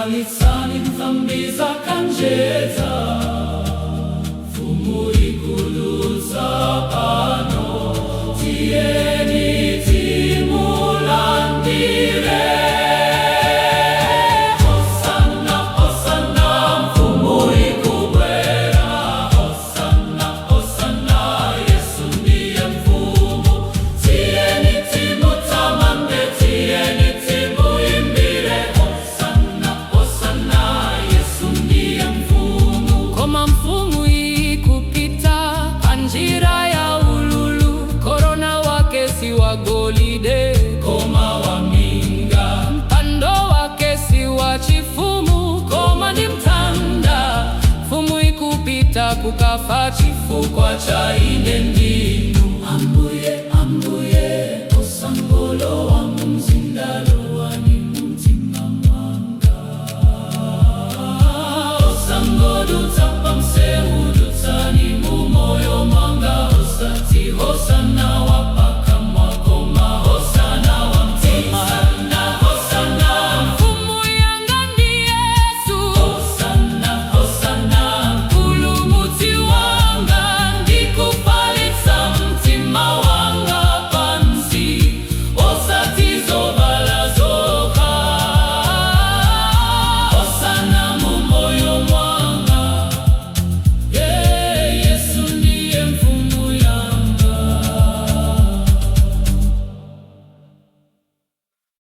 Dalitsani nthambi za kanjedza, mfumu ikudutsa pano, tiyeni timulandire. Hosanna, Hosanna, mfumu ikubwera. Hosanna, Hosanna, Yesu ndiye mfumu. Tiyeni timutamande, tiyeni timuimbire. Hosanna, Hosanna, Yesu ndiye mfumu. Koma mfumu ikupita panjira ya ululu, korona wake si wa golide, koma waminga. Mpando wake si wa chifumu, koma ndi mtanda. Mfumu ikupita kukafa chifukwa cha ine ndinu.